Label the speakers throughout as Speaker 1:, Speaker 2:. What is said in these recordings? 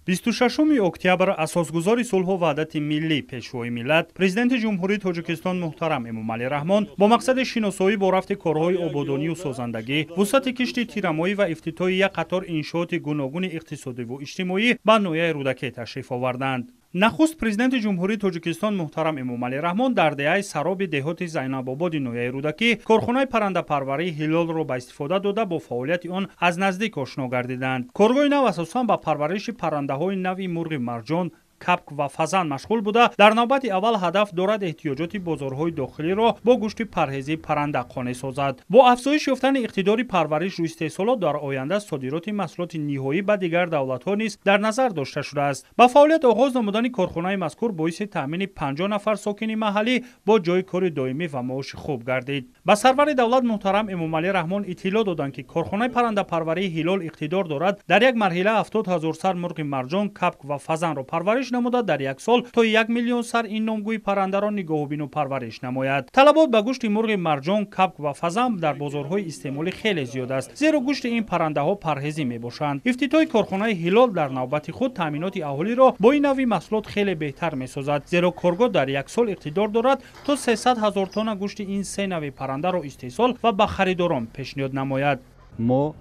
Speaker 1: 26 октябр асосгузори сулҳу ваҳдати миллӣ, пешвои миллат, президенти Ҷумҳурии Тоҷикистон муҳтарам Эмомалӣ Раҳмон бо мақсади шиносоӣ бо рафти корҳои ободонию созандагӣ, вусъати кишти тирамоӣ ва ифтитоҳи як қатор иншооти гуногуни иқтисодиву иҷтимоӣ ба ноҳияи Рӯдакӣ ташриф оварданд. Нахуст президенти Ҷумҳурии Тоҷикистон муҳтарам Эмомалӣ Раҳмон дар деҳаи Сароби деҳоти Зайнабободи ноҳияи Рӯдакӣ корхонаи паррандапарварии Ҳилолро ба истифода дода, бо фаъолияти он аз наздик ошно гардиданд. Коргоҳи нав асосан ба парвариши паррандаҳои нави мурғи марҷон, капк ва фазан машғул буда, дар навбати аввал ҳадаф дорад эҳтиёҷоти бозорҳои дохилиро бо гӯшти парҳезии парранда қонеъ созад. Бо афзоиш ёфтани иқтидори парваришу истеҳсолот дар оянда содироти маҳсулоти ниҳоӣ ба дигар давлатҳо низ дар назар дошта шудааст. Ба фаъолият оғоз намудани корхонаи мазкур боиси таъмини 50 нафар сокини маҳаллӣ бо ҷойи кори доимӣ ва маоши хуб гардид. Ба сарвари давлат муҳтарам Эмомалӣ Раҳмон иттилоъ доданд, ки корхонаи паррандапарварии Ҳилол иқтидор дорад дар як марҳила 70 ҳазор сар мурғи марҷон, капк ва фазанро парвариш намуда, дар як сол то 1 миллион сар ин номгӯи паррандаро нигоҳубину парвариш намояд. Талабот ба гӯшти мурғи марҷон, капк ва фазан дар бозорҳои истеъмолӣ хеле зиёд аст, зеро гӯшти ин паррандаҳо парҳезӣ мебошанд. Ифтитоҳи корхонаи Ҳилол дар навбати худ таъминоти аҳолиро бо ин нави маҳсулот хеле беҳтар месозад, зеро коргоҳ дар як сол иқтидор дорад то 300 ҳазор тонна гӯшти ин се нави паррандаро истеҳсол ва ба харидорон пешниҳод намояд.
Speaker 2: Мо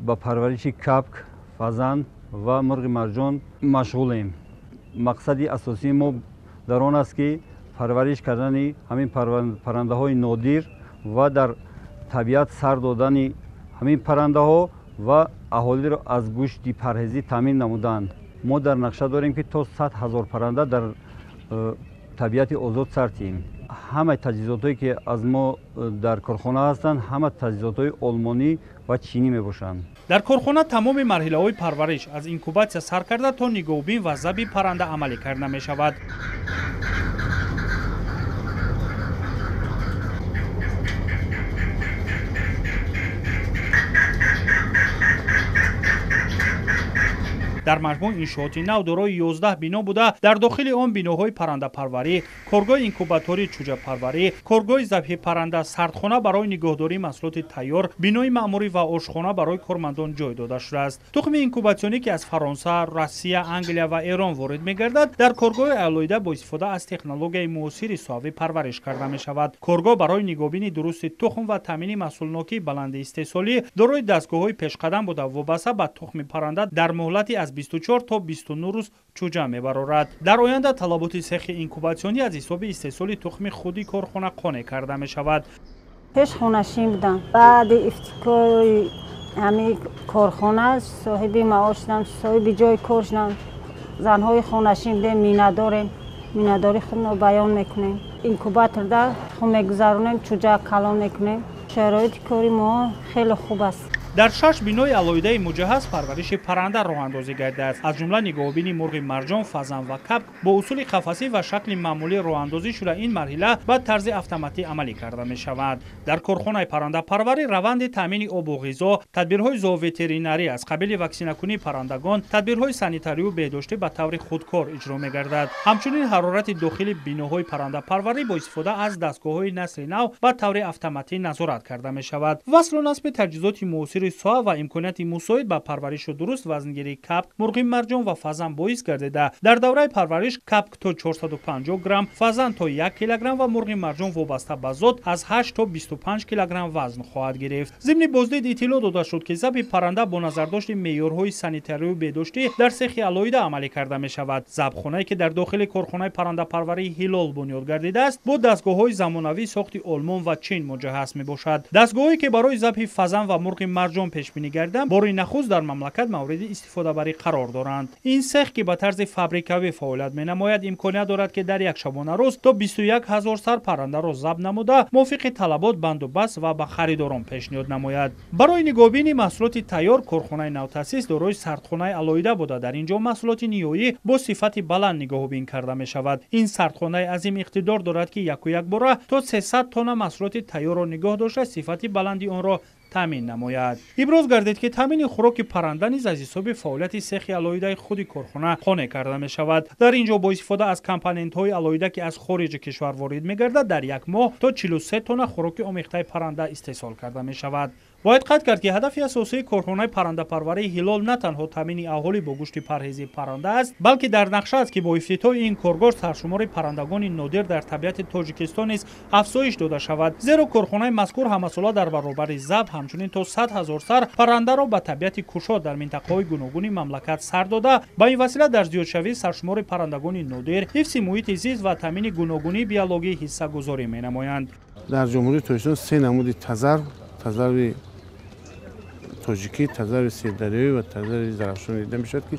Speaker 2: ба парвариши капк, фазан ва мурғи марҷон машғулем. Мақсади асосии мо дар он аст, ки парвариш кардани ҳамин паррандаҳои нодир ва дар табиат сар додани ҳамин паррандаҳо ва аҳолиро аз гӯшти парҳезӣ таъмин намуданд. Мо дар нақша дорем, ки то 100 ҳазор парранда дар табиати озод сар диҳем. Ҳамаи таҷҳизотҳое, ки аз мо дар корхона ҳастанд, ҳама таҷҳизотҳои олмонӣ ва чинӣ мебошанд.
Speaker 1: Дар корхона тамоми марҳилаҳои парвариш аз инкубатсия сар карда то нигоҳубин ва заби парранда амалӣ карда мешавад. Дар маҷмӯъ иншооти нав дорои 11 бино буда, дар дохили он биноҳои паррандапарварӣ, коргоҳи инкубатории чӯҷапарварӣ, коргоҳи забҳи парранда, сардхона барои нигоҳдории маҳсулоти тайёр, бинои маъмурӣ ва ошхона барои кормандон ҷой дода шудааст. Тухми инкубатсионӣ, ки аз Фаронса, Россия, Англия ва Эрон ворид мегардад, дар коргоҳи алоҳида бо истифода аз технологияи муосири соҳавӣ парвариш карда мешавад. Коргоҳ барои нигоҳбини дурусти тухм ва таъмини маҳсулнокии баланди истеҳсолӣ дорои дастгоҳҳои пешқадам буда, вобаста ба тухми парранда дар муҳлати аз 24 то 29 рӯз чӯҷа мебарорад. Дар оянда талаботи сехи инкубатсионӣ аз ҳисоби истеҳсоли тухми худи корхона қонеъ карда мешавад.
Speaker 3: Пеш хонашин будам. Баъди ифтикори ҳамин корхона соҳиби маош шудам, соҳиби ҷои кор шудам. Занҳои хонашин будем, миннатдорем. Миннатдории худро баён мекунем. Инкубаторда тухм мегузаронем, чӯҷа калон мекунем. Шароити кори мо хеле хуб аст.
Speaker 1: Дар 6 бинои алоҳидаи муҷаҳҳаз парвариши парранда роҳандозӣ гардидааст. Аз ҷумла нигоҳубини мурғи марҷон, фазан ва капк бо усули қафасӣ ва шакли маъмулӣ роҳандозӣ шуда, ин марҳила ба тарзи автоматӣ амалӣ карда мешавад. Дар корхонаи паррандапарварӣ раванди таъмини обу ғизо, тадбирҳои зооветеринарӣ аз қабили ваксинакунии паррандагон, тадбирҳои санитарию беҳдоштӣ ба таври худкор иҷро мегардад. Ҳамчунин ҳарорати дохили биноҳои паррандапарварӣ бо истифода аз дастгоҳҳои насли нав ба таври автоматӣ назорат карда мешавад. Васлу насби таҷҳизоти муосири соҳа ва имконияти мусоид ба парваришу дуруст вазнгирии капк, мурғи марҷон ва фазан боис гардида, дар давраи парвариш капк то 450 грамм, фазан то 1 килограмм ва мурғи марҷон вобаста ба зот аз 8 то 25 килограмм вазн хоҳад гирифт. Зимни боздид иттилоъ дода шуд, ки забҳи парранда бо назардошти меъёрҳои санитарию беҳдоштӣ дар сехи алоҳида амалӣ карда мешавад. Забҳхонае, ки дар дохили корхонаи паррандапарварии Ҳилол бунёд гардидааст, бо дастгоҳҳои замонавии сохти Олмон ва Чин муҷаҳҳаз мебошад. Дастгоҳое, ки барои забҳи фазан ва мурғи марҷон пешбинӣ гардиданд, бори нахуст дар мамлакат мавриди истифодабарӣ қарор доранд. Ин сех, ки ба тарзи фабрикавӣ фаъолият менамояд, имконият дорад, ки дар як шабонарӯз то 21 ҳазор сар паррандаро забҳ намуда, мувофиқи талабот бандубаст ва ба харидорон пешниҳод намояд. Барои нигоҳубини маҳсулоти тайёр корхонаи навтаъсис дорои сардхонаи алоҳида буда, дар ин ҷо маҳсулоти ниҳоӣ бо сифати баланд нигоҳубин карда мешавад. Ин сардхонаи азим иқтидор дорад, ки яку якбора то 300 тонна маҳсулоти тайёрро нигоҳ дошта, сифати баланди онро таъмин намояд. Иброз гардид, ки таъмини хӯроки парранда низ аз ҳисоби фаъолияти сехи алоҳидаи худи корхона қонеъ карда мешавад. Дар ин ҷо бо истифода аз компонентҳои алоҳида, ки аз хориҷи кишвар ворид мегардад, дар як моҳ то 43 тонна хӯроки омехтаи парранда истеҳсол карда мешавад. Бояд қайд кард, ки ҳадафи асосии корхонаи паррандапарварии «Ҳилол» на танҳо таъмини аҳолӣ бо гӯшти парҳезии парранда аст, балки дар нақша аст, ки бо ифтитоҳи ин коргоҳ саршумори паррандагони нодир дар табиати Тоҷикистон низ афзоиш дода шавад. Зеро корхонаи мазкур ҳамасола дар баробари забҳ ҳамчунин то 100 ҳазор сар паррандаро ба табиати кушод дар минтақаҳои гуногуни мамлакат сар дода, ба ин васила дар зиёдшавии саршумори паррандагони нодир, ҳифзи муҳити зист ва таъмини гуногунии биологӣ ҳиссагузорӣ менамоянд.
Speaker 4: Дар Ҷумҳурии Тоҷикистон се намуди тазарв: тазарви тоҷикӣ, тазарви сердариёӣ ва тазарви Зарафшон дида мешавад, ки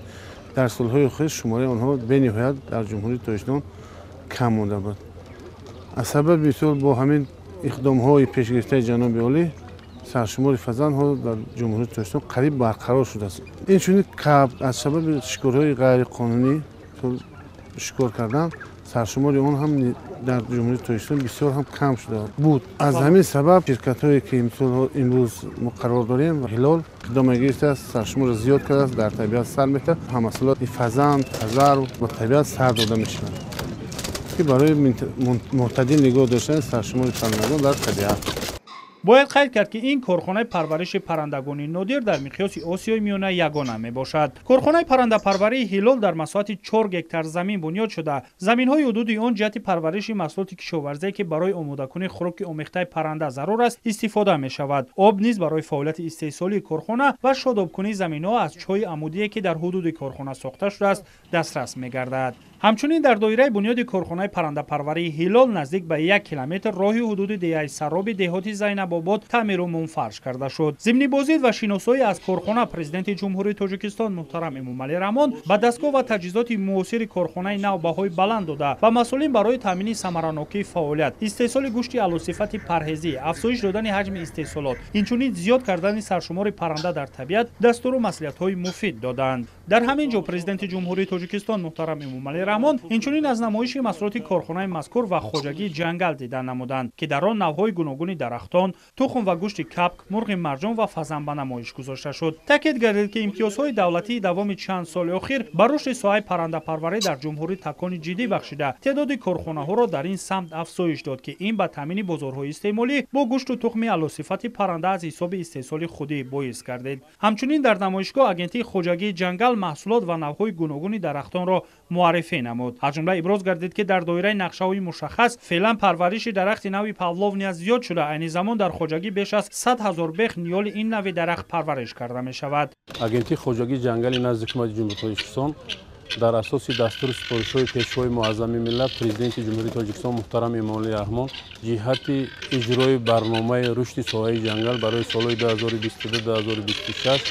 Speaker 4: дар солҳои охир шумораи онҳо бениҳоят дар Ҷумҳурии Тоҷикистон кам монда буд. Аз сабаби мисол бо ҳамин иқдомҳои пешгирифтаи ҷаноби олӣ саршумори фазанҳо дар Ҷумҳурии Тоҷикистон қариб барқарор шудааст. Инчунин кабк аз сабаби шикорҳои ғайриқонунӣ шикор кардан саршумори он ҳам дар Ҷумҳурии Тоҷикистон бисёр ҳам кам шуда буд. Аз ҳамин сабаб ширкатҳое, ки мисол имрӯз мо қарор дорем, «Ҳилол» иқдома гирифтааст, саршуморро зиёд кардааст, дар табиат сар метавад. Ҳамасола фазан, тазарв ба табиат сар дода мешавад, ки барои мӯътадил нигоҳ доштани саршумори паррандагон дар табиат.
Speaker 1: Бояд қайд кард, ки ин корхонаи парвариши паррандагони нодир дар миқёси Осиёи Миёна ягона мебошад. Корхонаи паррандапарварии «Ҳилол» дар масоҳати 4 гектар замин бунёд шуда, заминҳои ҳудуди он ҷиҳати парвариши маҳсулоти кишоварзие, ки барои омодакунии хӯроки омехтаи парранда зарур аст, истифода мешавад. Об низ барои фаъолияти истеҳсолии корхона ва шодобкунии заминҳо аз чоҳи амудие, ки дар ҳудуди корхона сохта шудааст, дастрас мегардад. Ҳамчунин дар доираи бунёди корхонаи паррандапарварии «Ҳилол» наздик ба 1 километр роҳи ҳудуди деҳаи Сарроби деҳоти Зайнабобод таъмиру мунфарш карда шуд. Зимни боздид ва шиносоӣ аз корхона Президенти Ҷумҳурии Тоҷикистон муҳтарам Эмомалӣ Раҳмон ба дастгоҳ ва таҷҳизоти муосири корхонаи нав баҳои баланд дода, ба масъулин барои таъмини самаранокии фаъолият, истеҳсоли гӯшти аълосифати парҳезӣ, афзоиш додани ҳаҷми истеҳсолот, инчунин зиёд кардани саршумори парранда дар табиат дастуру маслиҳатҳои муфид доданд. Дар ҳамин ҷо Президенти Ҷумҳурии Тоҷикистон муҳтарам Эмомалӣ Раҳмон инчунин аз намоиши маҳсулоти корхонаи мазкур ва хоҷагии ҷангал дидан намуданд, ки дар он навъҳои гуногуни дарахтон, тухм ва гӯшти кабк, мурғи марҷон ва фазан ба намоиш гузошта шуд. Таъкид гардид, ки имтиёзҳои давлатии давоми чанд соли охир ба рушди соҳаи паррандапарварӣ дар ҷумҳурӣ такони ҷиддӣ бахшида, теъдоди корхонаҳоро дар ин самт афзоиш дод, ки ин ба таъмини бозорҳои истеъмолӣ бо гӯшту тухми аълосифати парранда аз ҳисоби истеҳсоли худӣ боис гардид. Ҳамчунин дар намоишгоҳ Агентии хоҷагии ҷангал маҳсулот ва навъҳои гуногуни дарахтонро муаррифӣ намуд. Аз ҷумла иброз гардид, ки дар доираи нақшаҳои мушаххас феълан парвариши дарахти нави павловния зиёд шуда, айни замон дар хоҷагӣ беш аз 100 000 бех ниёли ин нави дарахт парвариш карда мешавад.
Speaker 5: Агентии хоҷагии ҷангали назди Ҳукумати Ҷумҳурии Тоҷикистон дар асоси дастуру супоришҳои Пешвои муаззами миллат, Президенти Ҷумҳурии Тоҷикистон муҳтарам Эмомалӣ Раҳмон ҷиҳати иҷрои барномаи рушди соҳаи ҷангал барои солҳои 2022-2026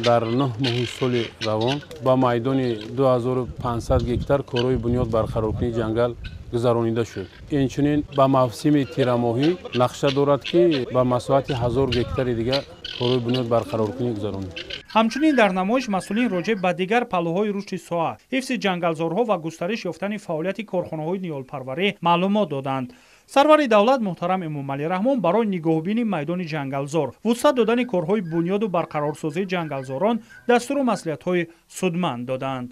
Speaker 5: дар 9 моҳи соли равон ба майдони 2500 гектар корҳои бунёд барқароркунии ҷангал гузаронида шуд. Инчунин ба мавсими тирамоҳӣ нақша дорад, ки ба масоҳати 1000 гектари дигар корҳои бунёд барқароркунӣ гузаронид.
Speaker 1: Ҳамчунин дар намоиш масъулин роҷеъ ба дигар паҳлӯҳои рушди соҳа, ҳифзи ҷангалзорҳо ва густариш ёфтани фаъолияти корхонаҳои ниҳолпарварӣ маълумот доданд. Сарвари давлат муҳтарам Эмомалӣ Раҳмон барои нигоҳубини майдони ҷангалзор, вусъат додани корҳои бунёду барқарорсозии ҷангалзорон дастуру маслиҳатҳои судманд доданд.